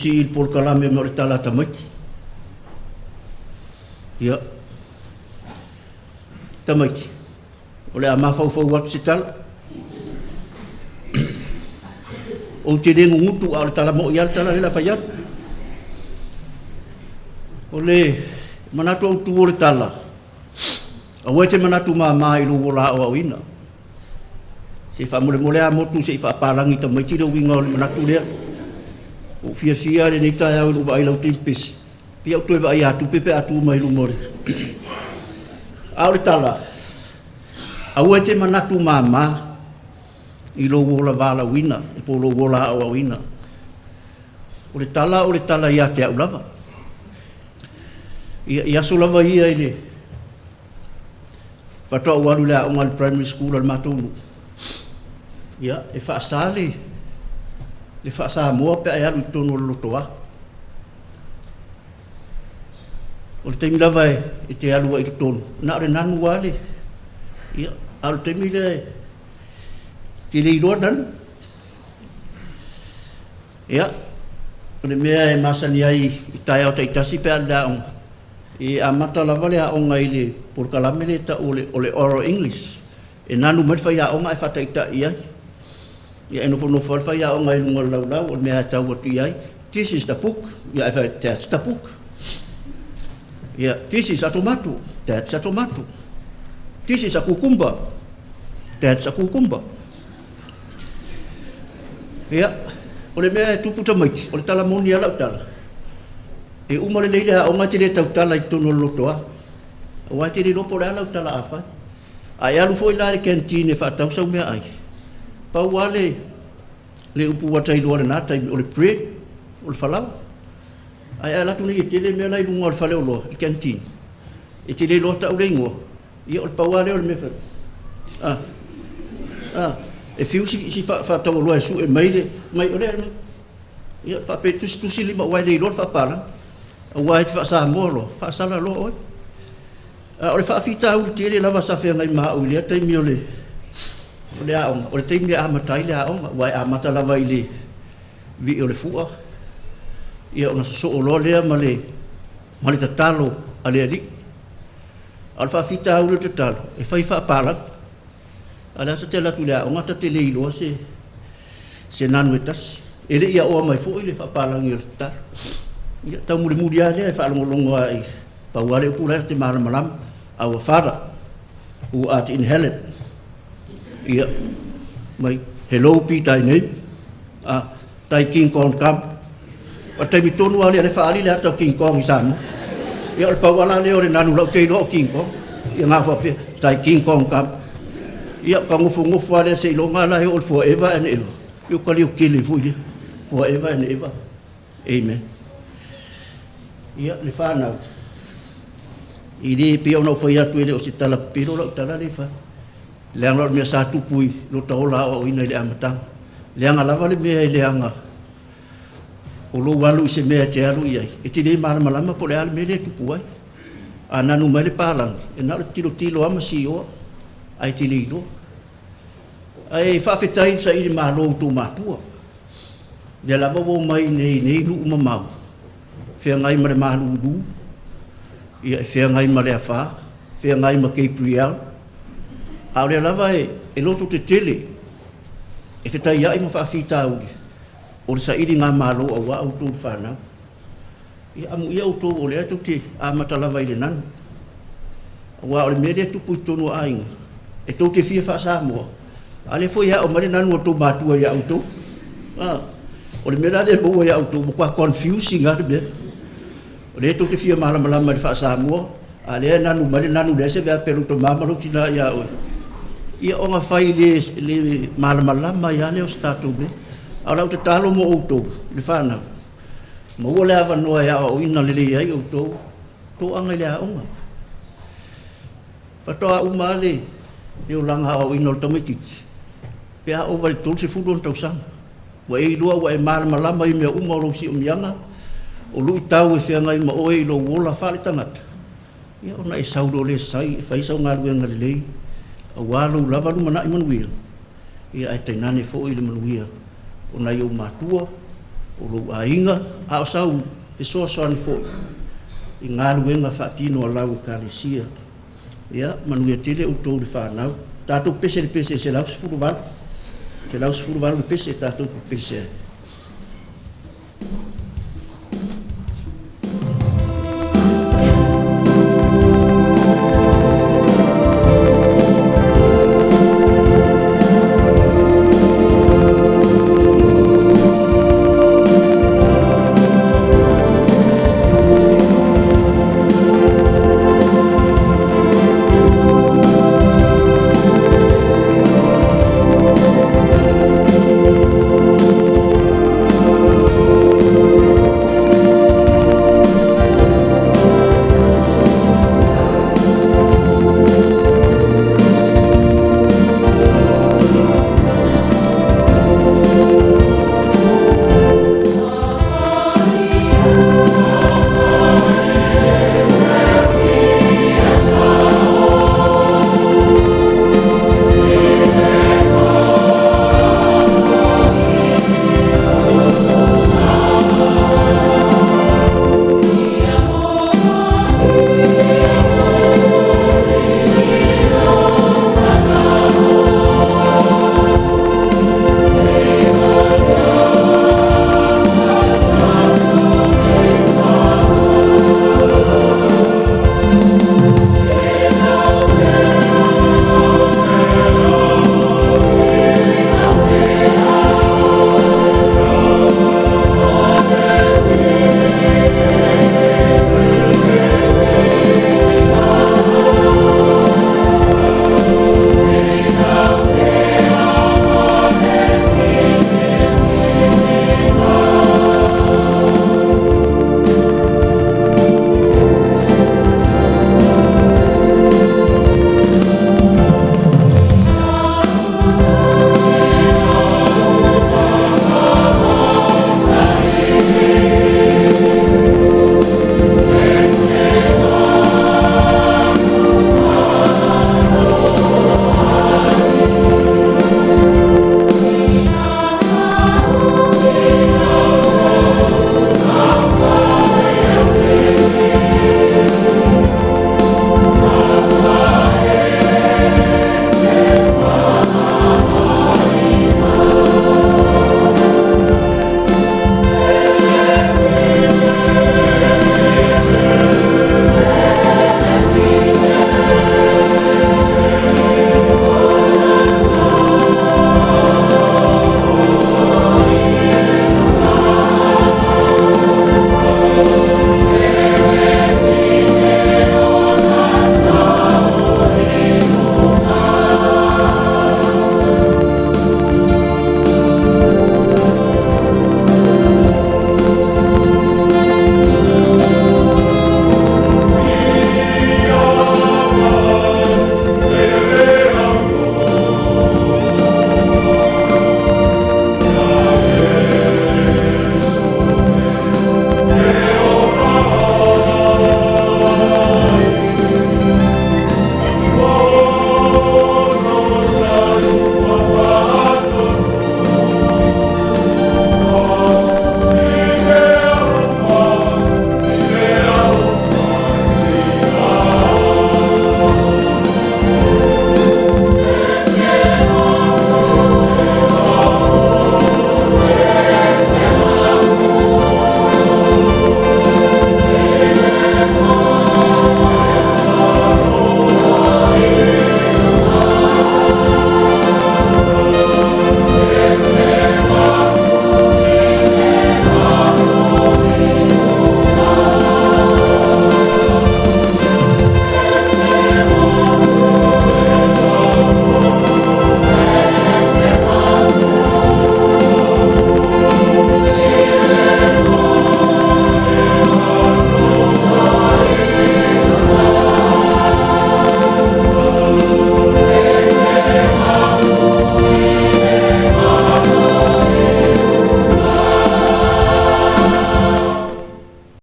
sii le polokalame ma o le tala a tamaiti. Ia, tamaiti, o le a mafaufau atu se tala. Ou te le gugutu, a o le tala moi lava le tala lea o le a fai atu. O le manatu autu o le tala, aua e te manatu mama i lou ola aoaoina. Se i faamolemole a motu se i faapalagi tamaiti le uiga o le manatu lea. Ua ou fiafia lava i lenei taeao i lou vaai lautele pesi, pei a ou toe vaai ia tupe pe a tu mai luma o le... A o le tala, aua e te manatu mama i lou ola valaauina po o lou ola aoaoina. O le tala o le tala ia te au lava. Ia, i aso lava ia i le faatoa ou alu i le aoga i le primary school a le matou nuu, ia, e faasa le, le faa-Samoa pe a e alu i totonu o le lotoa. O le taimi lava e te alu ai i totonu, na o le nanu lava le, ia, a o le taimi lea e te le iloa nanu. Ia, o le mea e masani ai i taeao taitasi pe a alu i le aoga, e amata lava le aoga i le polokalame lea e tau o le Oral English. E nanu mai le faiaoga ae faataitai i ai. Ia e nofonofo lava le faiaoga i luga o le laulau, o le mea lava e tau atu i ai, This is the book. Ia ae fai atu, That's the book. Ia, this is a tomato. That's a tomato. This is a cucumber. That's a cucumber. Ia, o le mea e tupu tamaiti, o le tala moni lava lau tala, e uma lelei le aoga e te le tautala i totonu o le lotoa, aua e te le iloa po o le a lau tala a fai. A e alu foi la i le canteen e faatau sau meaai, pau lava le, le upu ua ta iloa i lena taimi, o le bread, o le falaoa. Ae a alu atu nei e tele mea la e i luga o le faleoloa, i le canteen, e te le iloa tau le igoa, Ia, o le pau lava lea o le mea e fai. A, a, e fiu si, si faataualoa e sue mai le, mai o lea, ia, faapea tusitusi lima aua e le iloa le faapalagi. Aua e te faa-Samoa loa, faasala loa oe. A o le faafitauli tele lava sa feagai ma au i lea taimi o le, o le aoga, o le taimi e amata ai le aoga, aua e amata lava i le vii o le fua, ia ona sosoo loa lea ma le, ma le tatalo a le alii. A o le faafitauli o le tatalo, e fai faapalagi. A o le a ta te alu atu i le aoga ta te le iloa se, se nanu e tasi. E le i aoa mai foi le faapalagi o le tatalo. Ia, taumulimuli lava lea e faalogologo lava i, pau lava le upu la e te malamalama, Our Father who art in heaven. Ia, mai, hello be thy name. A, Tai King Kong Kam. O le taimi tonu lava lea, le faaali le ata o King Kong i Samoa. Ia, o le pau lava la lea o le nanu lau te iloa o King Kong. Ia ngā faapea, Tai King Kong Kam. Ia, ka ngofongofo lava lea seiloga la e oo i le forever and ever. Ia, o ka leo kele foi lea. Forever and ever. Amen. Ia, le whānau. I le pei ona ou fai atu e le o se tala pepelo lau tala le fai. Leaga o le mea sa tupu i lota ola aoaoina i le amataga. Leaga lava le mea e leaga o lou alu i se mea e te alu i ai, e te le malamalama po o le a le mea lea e tupu ai. A nanu mai le palagi, e na o le tilotilo lava ma sioa, ae te le iloa. Ae faafetai i le saili malo o tou matua. Lea lava ua omai i nei nei nuu mamao, feagai ma le malulu, ia e feagai ma le afa, feagai ma Gabriel, a o lea lava e, e loto tetele e fetaiai ma faafitauli o le sailiga malo auā outou le fanau. Ia amuia outou o lea tou te amata lava i le nanu. Aua o le mea lea e tupu i totonu o aiga, e tou te fia faa-Samoa, a o lea foi e aao mai le nanu a outou matua ia outou. A, o le mea la lea e maua ia outou, ua matua confusing lava le mea. O lea tou te fia malamalama i le faa-Samoa, a o lea e nanu mai le nanu leai se veape a lou tama ma lou tina ia oe. Ia ona fai le, le malamalama ai lava lea o se tatou mea. A o lau tatalo mo outou, le fanau, maua le avanoa e aoaoina lelei ai outou, toaga i le aoga. Faatoa uma lava le, le olaga aoaoina o le tamaitiiti, pe a ova i le 30 ona tausaga. Ua e iloa ua e malamalama i mea uma o lou siumiaga, o luitau e feagai ma oe i lou ola faaletagata, ia ona e sau loa lea sai e fai sau galuega lelei aua lou lava lumanai manuia, ia ae tainane foi le manuia o nai ou matua, Po o lou aiga, a o sau fesoasoani foi i galuega faatino a lau Ekalesia. Ia, manuia tele outou le fanau. Tatou pese i le pese e 118, 118 le pese tatou pepese ai.